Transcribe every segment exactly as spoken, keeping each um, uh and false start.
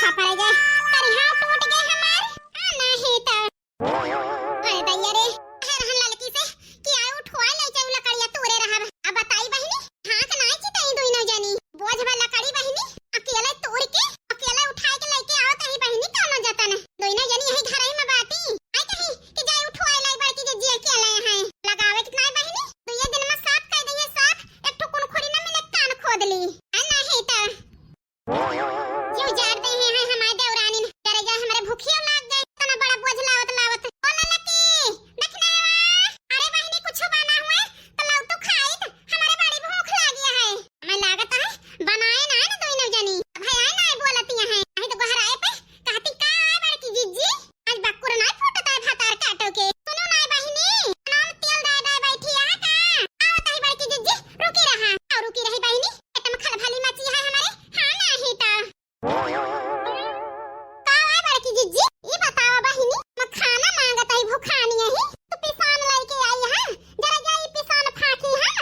का परे जाए, करिहा टूट गए हमार। हाँ, नाही तो। अरे दैया रे, कहे रहन ललकी से कि आए उठवाए ले जाऊ लकड़िया तूरे रहब। अब बताई बहिनी, हाँ के नाही चितई दुइनो जनी। बोझ बा लकड़ी बहिनी, अकेले तोड़ के, अकेले उठाए के लेके आवत ही बहिनी कौनो जतन। दुइनो जनी यही घरही में बाटी। आए कही कि जाए उठवाए लाई बड़की जिज्जी अकेले हैं। लगावे के नाही बहिनी, दुइये दिन में साफ कह दइहे साफ, एक ठो कुनखुरी न मिले कान खोद ली। आ नाही तो। जीव जार देहे हैं हमारे देवरानी न। जरे जाए हमरे भूखियो लाग गए। इतना बड़ा बोझ लावत लावत। ओ ललकी, दखिनावा। अरे बहिनी कुछ बना हुए तो लाओ तो खाइत। हमरे बड़ी भूख लागी है। हमें लागत है बनाए ना है ना दोनों जनी। भाई आए ना बोलती हैं। अही तो गोहराए पे कहती का आए बड़की जिज्जी। आज बकुर ना फूटत है भातार काटो के। सुनो ना बहिनी, नाम तेल दाए दाए बैठी है का? आओ तही बड़की जिज्जी, रुकी रहा। आओ रुकी रही बहिनी। एकदम खलबली मची है हमारे। हाँ नाही तो। का हुआ बड़की जिज्जी? ई बतावा बहिनी, मखाना मांगत ही भुखानी ही। तू पिसान लेके आई है, जरा जा ई पिसान फाकी है।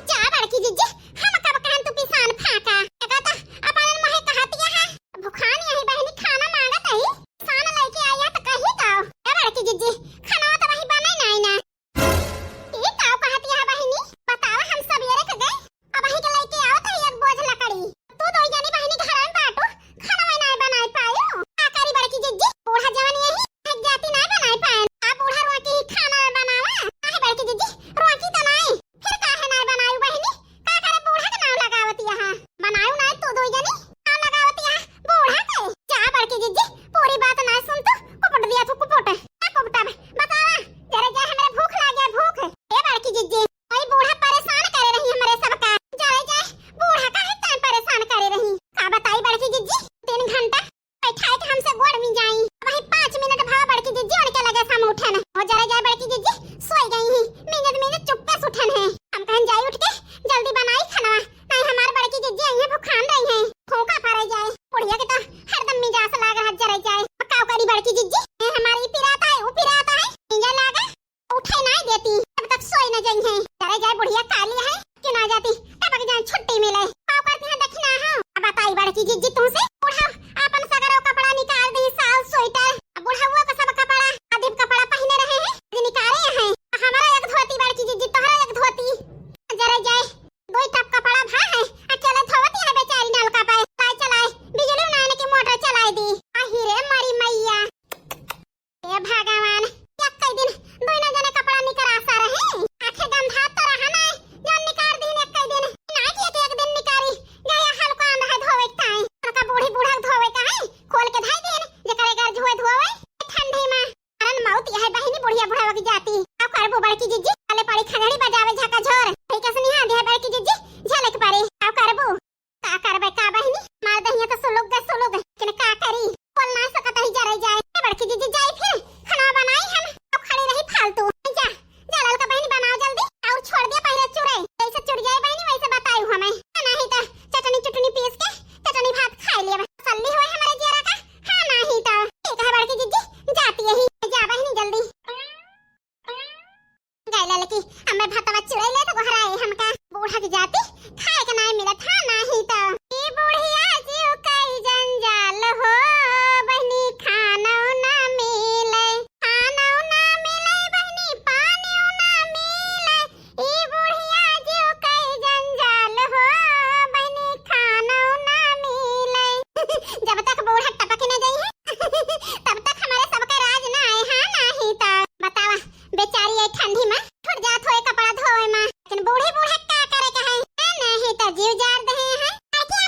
जा बड़की जिज्जी, हम कब कहन तू पिसान फाका? एका तो अपन मोहे कहतिया है, भुखानी ही बहिनी खाना मांगत ही, पिसान लेके आई है तो कही का? ए बड़की जिज्जी, खाना तो वही बने नाही ना। ई काव कहत यह बहिनी? बतावा, हम सबेरे के गए, अबही के लेके आवत है एक बोझ लकड़ी। तू दोई जनी बहिनी घर में बाटू, खाना में नाय बनाए पायो। का करी बड़की जिज्जी, बूढ़ा जवन यही, एक जाति नाय बनाए पाए। आ बूढ़ा रोकी ही खाना बनावा। काहे बड़की जिज्जी, रोकी तो नाय, फिर काहे नाय बनायू बहिनी? का करे बूढ़ा के नाव लगावत यहाँ? बनायू नाय तू दोई जनी, नाव लगावत यहाँ बूढ़ा के। जा बड़की जिज्जी, पूरी बात नाय सुन तू, कुपट दिया तू कुपट। का कुपटा बतावा, जरा जा हमरे भूख लागे भूख। ए बड़की जिज्जी, ओई बूढ़ा परेशान करे रही हमरे सबका। जाए जाए, बूढ़ा काहे टाइम परेशान करे रही? का बताई बड़की जिज्जी, तीन घंटा बैठाए के हमसे गोड़ में जाई। वही पाँच मिनट भवा बड़की जिज्जी उनके लगे से हम उठन। ओ जरा जाए बड़की जिज्जी, सोई गई ही। मिनट मिनट चुप्पे से उठन है। हम कहन जाई उठ के, जल्दी बनाई खाना। नहीं हमार बड़की जिज्जी आई है, भुखान रही है। फूंका फरे जाए। बुढ़िया के तो हरदम मिजाज लाग रहा जरा जाए। अब का करी बड़की जिज्जी? ए हमारी पिराता है, वो पिराता है। मिजाज लागा। उठे नाय देती, तब तक सोए न जइहैं। चले जाए बुढ़िया काली है, क्यों ना जाती, तब तक जान छुट्टी मिले। पाव करती है दखिना हो। अब बताई बड़की जिज्जी तुमसे, बूढ़ा आपन सगरो कपड़ा निकाल दी, साल स्वेटर, अब बुढ़ाऊ का सब कपड़ा, आदिम कपड़ा पहिने रहे हैं, जे निकाले हैं। हमारा एक धोती बड़की जिज्जी, तोहरा एक धोती। जरे जाए, दो ही टप कपड़ा भा है, अकेले धोवती है बेचारी नलका पे। लाए चलाए, बिजली ना आने की मोटर चलाए दी। आही रे मरी मैया। हे भगवान, एक्कै दिन दुइनो जने कपड़ा निकरासा रहे। आखे गंधा तो रहा नाय, जौन निकार दीन एक्कै दिन। ना कि एक, एक दिन निकारी, गया हल्का आंधा है धोवे के ताई। उनका बूढ़ी बूढ़ा धोवे का है, खोल के धाई दीन, जेकर एकर जुए धोवे, ठंडी में। मरन मौत यह बहिनी बुढ़िया बुढ़ावा की जाती। का करबू बड़की जिज्जी, चले पड़ी खंजड़ी बजावे झका झोर। ठीक है सुनिया, दिया बड़की जिज्जी, झलक पड़े। का करबू? का करबे का बहिनी, मार दहिया तो सुलुग गे सुलुग, लेकिन का करी, बोल ना सकत ही जरे जाए। ए बड़की जिज्जी जाई फिर, खाना बनाई हम, अब खड़ी रही फालतू। जा, जा ललका बहिनी बनाओ जल्दी, और छोड़ दिया पहले चुरे, जैसे चुड़ जाए बहिनी वैसे बताई हमें, नहीं तो चटनी चुटनी पीस के चटनी भात खाई लिया, तसल्ली होए हमारे जियरा का। हाँ नहीं तो ठीक है बड़की जिज्जी, जाती यही, जा बहिनी जल्दी। गए ललकी, हमें भतवा चुराई ले तो गोहराए हमका। बूढ़ा की जाति, खाए के नाय मिलत, हाँ नाही तो। ई बुढ़िया जीव कई जंजाल हो, बहिनी खानौ ना मिले, खानौ ना मिले, बहिनी पानियो ना मिले। ई बुढ़िया जीव कई जंजाल हो, बहिनी खानौ ना मिले। जब तक बूढ़ा टपक न जाई है, तब तक हमारे सबके राज ना आए, हाँ नाही तो। बतावा, बेचारी ये ठंडी में छूट जात होए कपड़ा धोए में, लेकिन बूढ़ी बूढ़े का करे के है? ए, नहीं तो जीव जार दे हैं। आके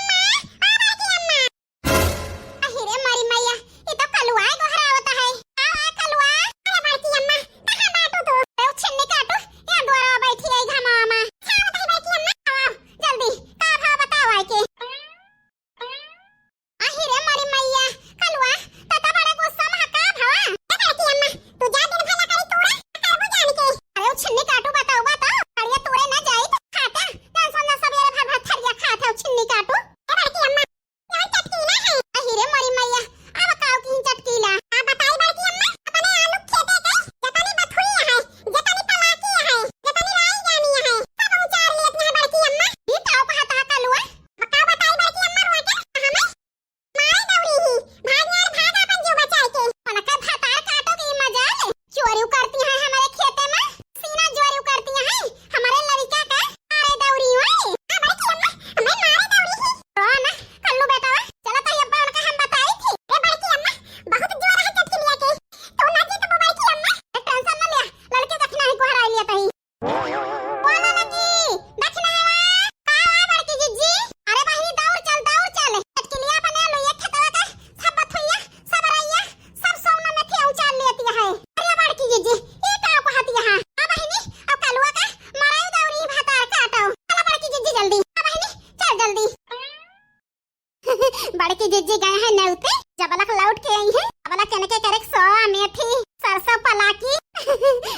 जिज्जी गए हैं नेउते, जबलक लौट के आई हैं, जबलक इनके करे सोआ मेथी, सरसों पलाकी,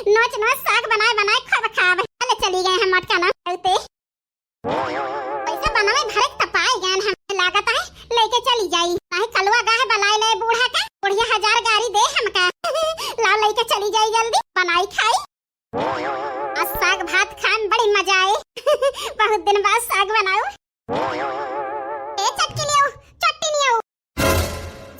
नोच नोच साग बनाए बनाए खूब खाब। चले चली गए हैं मोटका ना नेउते। पैसा बनावे भरे त पाए गए हम, लागत है लेके चली जाई। नहीं कलुआ गाहे बलाए ले बूढ़ा का, बुढ़िया हजार गारी दे हमका। लाओ लेके चली जाई जल्दी, बनाई खाई। आज साग भात खाए में बड़ी मजा आए। बहुत दिन बाद साग बनाऊ। ए चटकी लियो, चट्टी लियो।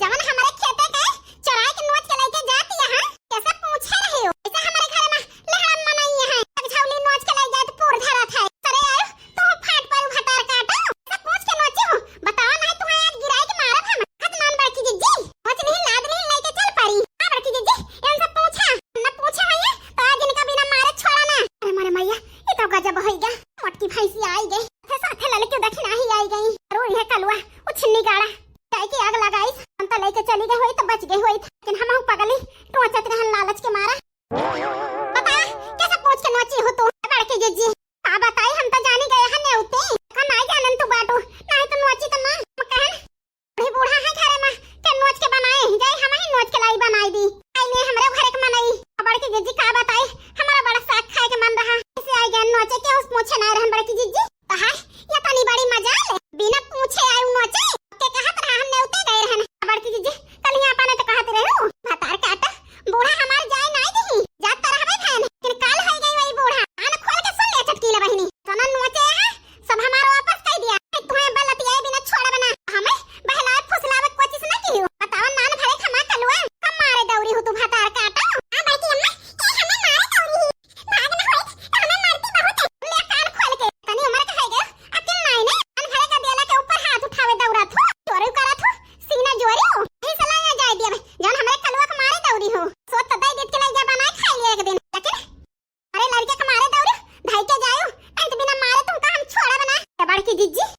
जवन हमरे खेते के चोराई के नोच के लेके जाती है, कैसे पूछे रहे हो? कैसे हमारे घर में लहड़ा मनई है? एक झौली नोच के ले जाए तो पूर धरत है। अरे आयो, तू फाट पर भतार काटो। कैसे पूछ के नोची हो? बताओ नहीं तुम्हें आज गिराई के मारब हम। हत नान बड़की जिज्जी, नोच नहीं लाद नहीं लेके चल पड़ी। हाँ बड़की जिज्जी, इनसे पूछा। न पूछे होइए तो आज इनका बिना मारे छोड़ा ना। अरे मोरे मैया, ये तो गजब होई गया। मोटकी भैंसी आई गई। थे साथे ललकी दखिनाही आई गई। अरे ये कलुआ, उछन्नी गाड़ा। चाय की आग लगाई, हम तो लेके चली गई होई तो बच गई होई, लेकिन हम हूँ पगली, टोचत रहन लालच के मारा। बता, कैसे पूछ के नोची हो तू, बड़की जिज्जी? का बताई, हम तो जानी गए हैं नेउते। का नाई जानन तू बाटू, नाई तो नोची तो ना, हम कहन, अभी बूढ़ा है घरे में, के नोच के बनाए, जाई हम ही नोच के लाई बनाई दी। आई ने हमरे घरे के मनई। अब बड़की जिज्जी का बताई, हमारा बड़ा साग खाए के मन रहा, इसे आई गए नोचे के उस पूछे ना रहन बड़की जिज्जी। कहा, ये तनी बड़ी मजाल, बिना पूछे आयु नोचे। के कहत रहा हम नेउते गए रहन। बड़की जिज्जी, कल ही आपने तो कहत रहू, भतार काट, बूढ़ा हमार जाए नाई दही, जात तो रहबे भैन, लेकिन काल होई गई वही बूढ़ा। कान खोल के सुन ले चटकीला बहिनी, सना नोचे है, सब हमार वापस कर दिया। तुम्हें बलतिया बिना छोड़ब ना, हमें बहलावे फुसलावे कोशिश ना कियो। बताओ नान भरे खमा कलुआ, कम मारे दौरी हो तू भतार काट। हाँ बड़की अम्मा, ए हमें मारे दौरी ही। भाग न होइत, त हमें मरती बहुत है। ले कान खोल के, तनी उम्र के होई गयो, अकिल नाई ने, कान भरे का दियाला के ऊपर हाथ उठावे दौड़त हो, चोरी करत हो, सीना जोरी हो। यही सलाह यहाँ जाए दिया, जौन हमरे कलुआ के मारे दौड़ी हो। सोच तो दई देत के ले जा बनाए खाई ले एक दिन, लेकिन अरे लड़के के मारे दौड़ी, धाई के जायो, नहीं तो बिना मारे तुमका हम छोड़ा बना। ए बड़की जिज्जी,